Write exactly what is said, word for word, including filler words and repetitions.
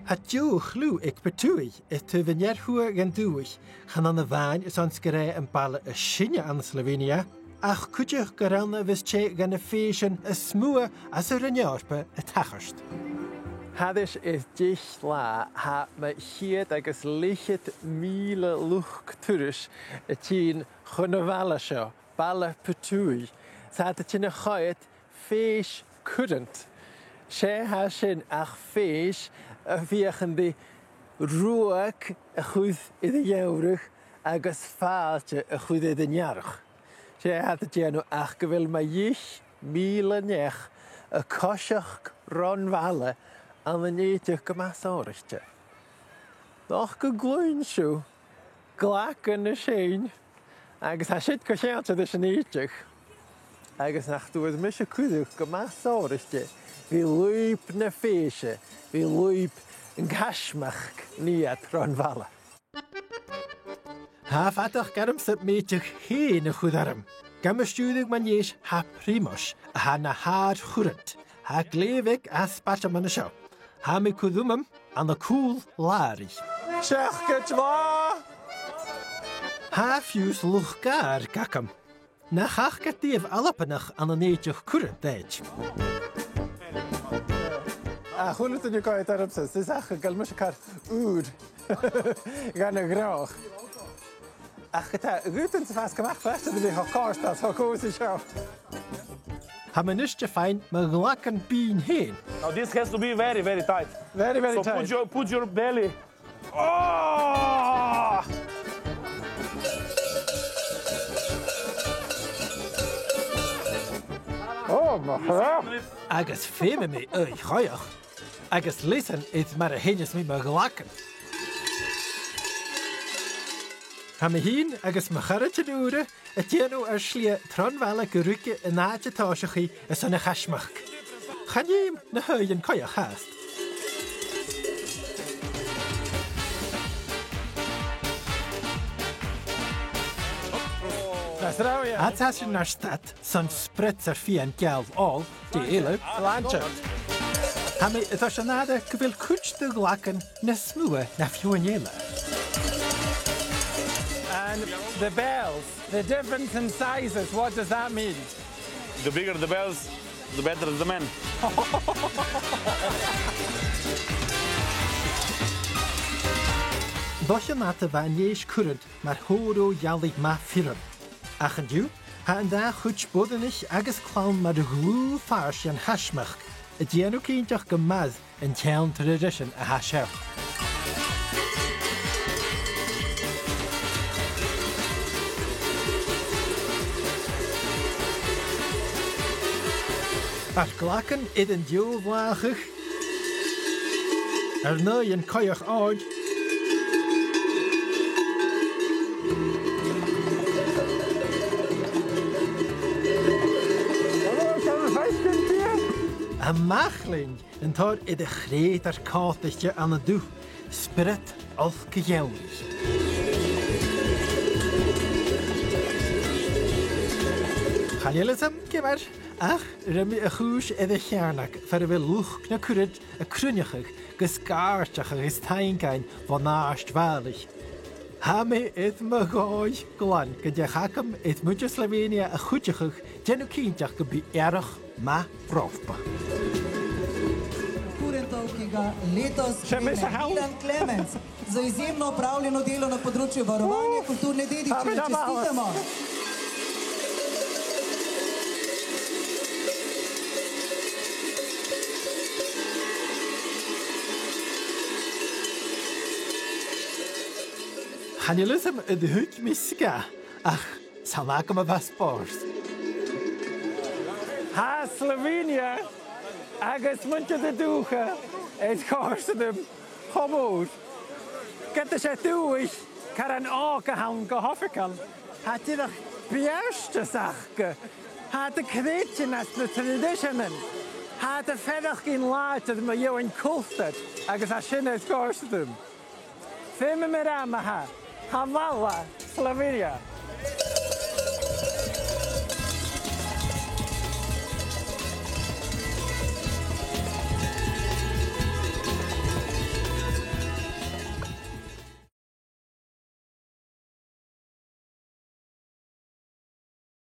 Tha deagh chliù aig Putuj, air taobh an ear-thuath dhen dùthaich. Chan ann a-mhàin airson 's gur e am baile as sine ann an Slovenia, ach cuideachd gur ann a bhios tè de na fèisean as motha às an Roinn Eòrpa a' tachairt. Thairis air deich latha, tha mu cheud agus leth-cheud mìle luchd-turais a' tighinn chun a' bhaile seo, baile Putuj. 'S iad a' tighinn a choimhead fèis curraint. 'S e tha sin ach fèis a' feuchainn ri ruaig a chur air a' gheamhradh agus fàilte a chur air an earrach. 'S e tha iad a' dèanamh ach gu bheil mu dheich mìle neach a' coiseachd ron bhaile ann an èideadh gu math sònraichte. Nochd gu cluinn sibh glagan na seinn, agus tha siud co-cheangailte ris an èideadh. Agus nach d' fhuair mise cuireadh gu math sònraichte ri lùib na fèise, ri lùib an caismeachd a nì iad ron bhaile. Tha fadachd ormsa m' èideadh fhèin a chur orm. Gam stiùireadh mo leas tha Primož, a tha na shàr-churraint. Tha glè bheag às a' bhaile an seo. Tha mi a' cur uamam ann an cùl làraich. Seacaid mhath! Tha fiù 's luchd-gàrraidh agam. Nach fhaca iad riamh Albannach ann an èideadh curraint, dè? A h-uile duine a' coimhead ormsa, 's e ach gu bheil mise car ùr dhan a' ghnothach. Ach ge-tà, dh'fhaodadh tu fàs gu math cleachdte ri bhith cho còrdail 's cho cobhsail seo. Tha mi a-nis a' faighinn mo ghlagan binn fhèin. Now this has to be very, very tight. Very, very tight. So put your, put your belly. Oh! Oh, mo chreach! Agus feumaidh mi aoigh choimheach. Agus leis an is mar a sheinneas mi mo ghlagan. Tha mi fhìn agus mo charaidean ùra a' dèanamh ar slighe tron bhaile gu ruige an àite tòiseachaidh airson a' chaismeachd. Chan fheum na h-aoighean coimheach fhathast. Fhad 's a tha sinn nar stad son spritz ar fìon geal òl, dè eile? Blanchard. Tha mi a' dol a ràdh gu bheil cuid de ghlagan nas motha na feadhainn eile. And the bells, the difference in sizes, what does that mean? The bigger the bells, the better the men. Bha sin a' dol a bhith an dèidh curraint mar thòrr geallaidh math fireann. Ach an-diugh, tha an dà chuid boireannaich agus clann mar dhlùth-phàirt dhen chaismeachd, a' dèanamh cinnteach gu math an t-seann traidisean a tha seo. Ar glagan air an deagh bhlàthachadh, ar n-aoighean coimheach òl. A-mach leinn an tòir air a' chreutair còtaichte ann an dubh, spiorad olc a' gheamhraidh. Chan eil fhios agam ciamar, ach rinn mi a' chùis air a' cheàrnag far a bheil luchd na curraid a' cruinneachadh gu sgàirteach agus taingeil bhon àrd-bhàlaich. Tha mi air mo dhòigh glan gun deach agam air muinntir Slovenia a chuideachadh dèanamh cinnteach gum bi earrach math romhpa. Kurentov, ki ga letos spremlja Milan Klemens za izjemno opravljeno delo na področju varovanja kulturne dediščine. Čestitamo! Chan eil fhios agam an do thuig mi sgath, ach 's ann agam a bha spòrs. Tha Slovenia agus muinntir na dùthcha air chòrdadh rium cho mòr. Ged as e dùthaich caran òga a th' ann gu h-oifigeil, tha dìreach beartas aca. Tha iad a' creidsinn anns na traidiseanan. Tha iad a' faireachdainn làidir mu dheidhinn cultar agus tha sin air chòrdadh rium. Feumaidh mi ràdh ma-thà, tha Vala Slovenia